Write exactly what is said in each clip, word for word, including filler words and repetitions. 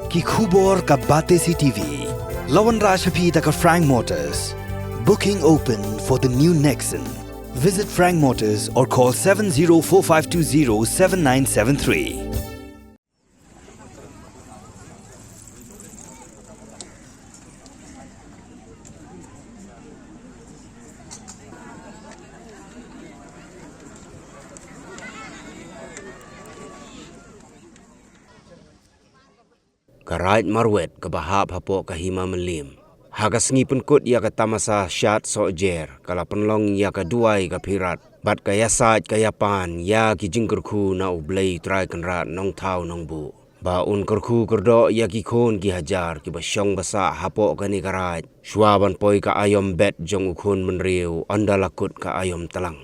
Ki khubor ka Batesi T V. La wanrah sha phi da ka Frank Motors. Booking open for the new Nexon. Visit Frank Motors or call seven zero four five two zero seven nine seven three. Ka Raid Marwet kaba hap hapoh ka Hima Mylliem, ha ka sngi pynkut ïa ka tamasa Shad Sohjer, ka la pynlong ïa ka duwai ka phirat bad ka ïasaid ka ïapan ïa ki jingkyrkhu na U Blei Trai Kynrad Nongthaw Nongbuh, ba un kyrkhu kyrdoh ïa ki khun ki hajar kiba shong ba sah hapoh kane ka raid, shuwa ban poi ka aïom bet jong u khun bynriew ynda la kut ka aïom tlang.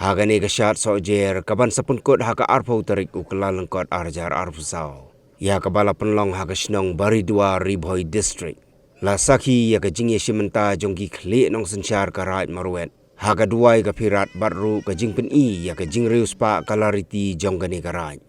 Ha kane ka Shad Sohjer kaban sa pynkut ha ka arphew tarik u Kyllalyngkot arhajar arphew saw, ïa kaba la pynlong ha ka shnong Baridua, Ri Bhoi District, la sakhi ïa ka jingïashim bynta jong ki khlieh nongsynshar ka Raid Marwet ha ka duwai ka phirat bad ruh ka jingpyni ïa ka jingriewspah ka lariti jong kane ka raid.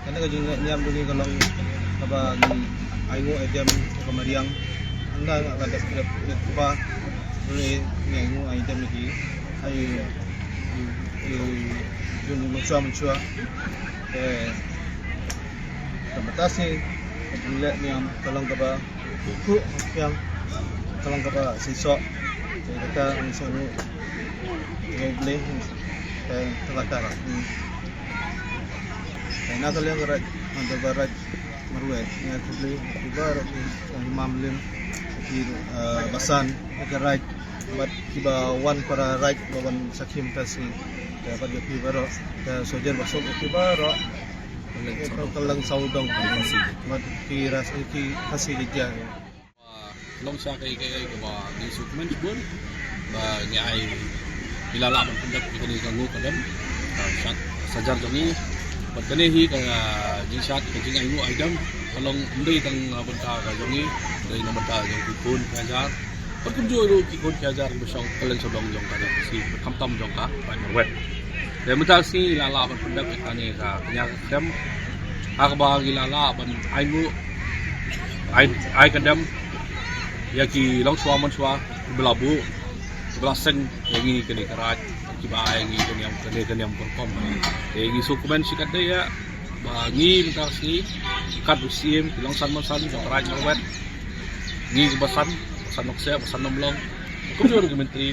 Kane ka jingniam jong ngi ka long kaba ngi ainguh aidem ka mariang. Ynda nga la dep dep dep ba re ngi ainguh aidem ki ai i i jun mynshuwa mynshuwa. Eh, ka mynta sngi ka jingleh niam ka long kaba Khuh, khuh, yang, ka long kaba shisha. Te kata ngi sngewnguh ïa U Blei, te kata lah. Te na ka liang ka raid, na ka raid Marwet, ngi ai khublei ïa ki baroh ki, eh, Hima Mylliem, ki, eh, basan ka raid, bad kiba wan para raid ba wan sakhi mynta sngi. Te bad ïa ki baroh, te soldier ba suk ïa ki baroh. Ka lang sawdong. Bad ki ras ki Khasi ki jia. Long sha kaei kaei kaba ngi sngewkmen shibun ba ngi ai, ngi la lah ban pyndep ïa kane ka nguh ka dem, ka shad sajar jong ngi. Bad kane hi ka jingshad ka jingainguh aidem ka long ym dei tang na bynta ka jong ngi, dei na bynta jong ki khun ki hajar. Bad kumjuh ruh ki khun ki hajar kiba shong kylleng sawdong jong ka ri Khasi bad khamtam jong ka Raid Marwet. Te mynta ka sngi ngi la lah ban pyndep ïa kane ka kñia ka kdem ha kaba ngi la lah ban ainguh ai, ai ka dem ïa ki longshuwa manshuwa kiba la buh, kiba la seng ïa ngi kane ka raid, kiba ai ngi ka niam, kane ka niam ka rukom. Te ngi sngewkmen shikatdei ïa ba ngi mynta ka sngi kat u Syiem ki longsan mansan jong ka Raid Marwet, ngi kiba san, ba san Nongseh, ba san Nomlong, kumjuh ruh ki myntri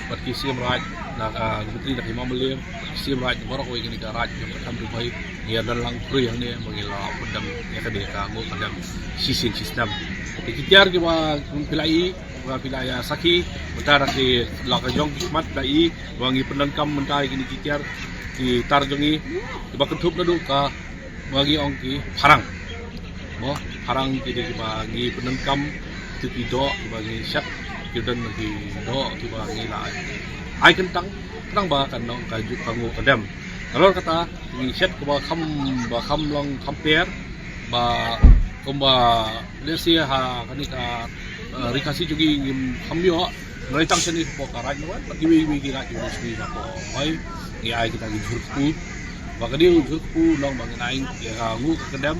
bad ki Syiem Raid na ka, ki myntri na ka Hima Mylliem, ki Syiem Raid na baroh kawei kane ka raid jong ka Kham Ri Bhoi, ngi ïa don lang khruh hangne ba ngi la pyndem ïa kane ka nguh ka dem shisien shisnem. Te ki tiar kiba phi la i, ba phi la ïa sakhi mynta, da ki la ka jong ki khmat phi la i ba ngi pyndonkam mynta ïa kine ki tiar. Ki tar jong ngi, kiba kynthup naduh ka, ba ngi ong ki pharang. Mo, pharang ki dei kiba ngi pyndonkam, tu ki doh, kiba ngi shet, ki don ki doh, kiba ngi la ai. Ai kyntang, khnang ba kan long ka juk ka nguh ka dem. Nalor kata, ngi shet kaba kham, ba kham long kham per, ba kumba lehse ha kane ka, eh, ri Khasi jong ngi ngim kham ïoh, ngi tang shane hapoh ka Raid Marwei, bad kiwei kiwei ki raid jong ngi shane hapoh. Hoi, ngi ai kita ki jhur kpu. Ba ka dei jhur kpu long ba ngin ai ïa ka nguh ka dem.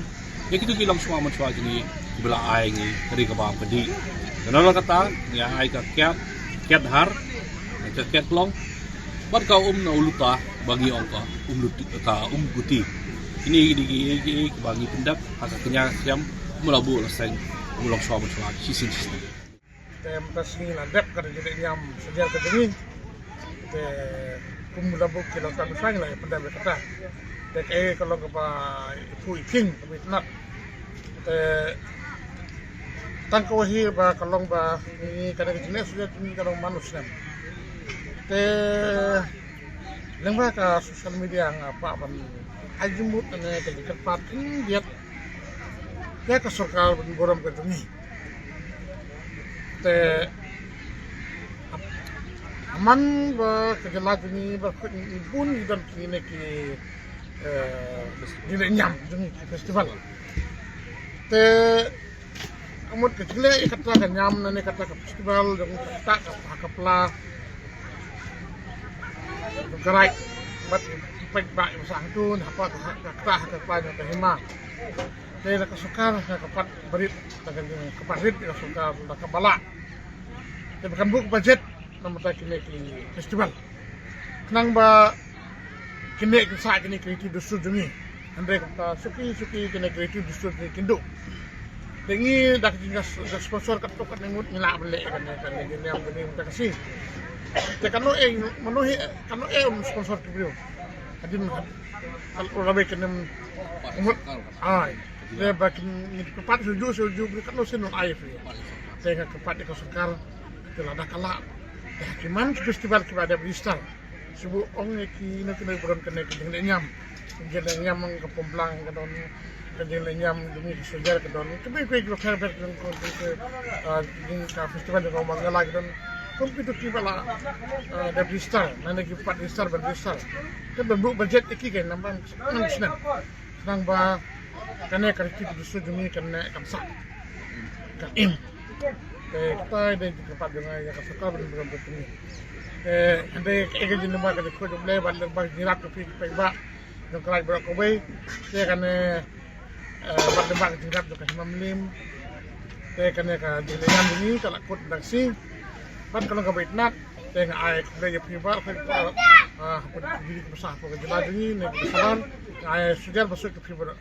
Ïa kitu ki longshuwa manshuwa jong ngi kiba la ai ngi ka dei kaba ym ka dih. Nalor kata, ngi ai ka kiad, kiad har, ka kiad klong. Bad ka um na u luta, ba ngi ong ka um luti, ka um guti. Kine ki dei ki, ki, kiba ngi pyndep ha ka kñia ka siam, kumba la buh la seng, kumba longshuwa manshuwa shisien shisien. Te mynta sngi la dep ka jingïaleh niam shuwa ka jong ngi. Te kumba la buh ki long ka mynta sngi la pyndep ïa kata. Te kaei ka long kaba iphuh iphieng kaba itynnad. Te tang kawei hi ba ka long ba ngi kane ka jingïaleh shuwa jong ngi ka long man u snem. Te lyngba ka social media nga kwah ban ai jingmut ne ka jingkyrpad khyndiat ïa ka sorkar ban burom ka jong ngi. Te man ba ka jylla jong ngi ba khuid ngi bun ngi don kine ki, eh, jingïaleh niam jong ngi ki festival. Te ka mut ka jingleh ïa kata ka niam ne kata ka festival jong kata ka, ka pla jong ka Raid bad peit ba ïa ba sah tu ne hapa ka, ka kata ka pla jong ka hima. Te la ka sorkar ka, ka pat barit, la ka, ka pat rit ka sorkar la ka ba lah. Te ba kan buh budget namar ta kine ki festival. Khnang ba kine ki sah kine ki riti dustur jong ngi. Hynrei kumta suki suki kine ki riti dustur jong ngi kin duh. Te ngi da ka jingsponsor katto katne ngut ngi lah ban leh kane, kane ki niam kane mynta ka sngi. Te kano eh, mano hi, kano eh un sponsor ki briew. Hadien had, kal ula be kane mut. Ai. Te ba kin ngi kyrpad shu ju, shu ju briew kano sien un ai free. Te nga kyrpad ïa ka sorkar. Te lada ka lah. Te ha ki man ki festival kiba dep register. Shu buh ong ïa kino kino ba don kane ka jingleh niam. Ka jingleh niam ka Pumplang ka don, ka jingleh niam jong ngi ki soldier ka don. Kiwei kiwei kiba pher pher ka don, ka, ka, ah, jong ka festival jong ka Ummanggala ka don. Kum kito kiba la, ah, dep register, lane ki pat register ban register. Te ban buh budget ïa ki kan nang ban, nang snem. Khnang ba kane ka riti ka dustur jong ngi kan neh kan sah. Kan im. Te kata dei ka jingkyrpad jong nga ïa ka sorkar ban burom ka jong ngi. Te hynrei kaei ka jingdon ba ka dei ka jong U Blei bad lem bad jingïarap jong phi ki paidbah jong ka Raid baroh kawei. Te kane, eh, bad lem bad ka jingïarap jong ka Hima Mylliem. Te kane ka jingleh niam jong ngi ka la kut dang shi. Bad ka long kaba itynnad. Te nga ai khublei ïa phi baroh, ah, hapoh ka jylla jong ngi ne ka Saban. Nga ai shuwa ba suk ïa phi baroh.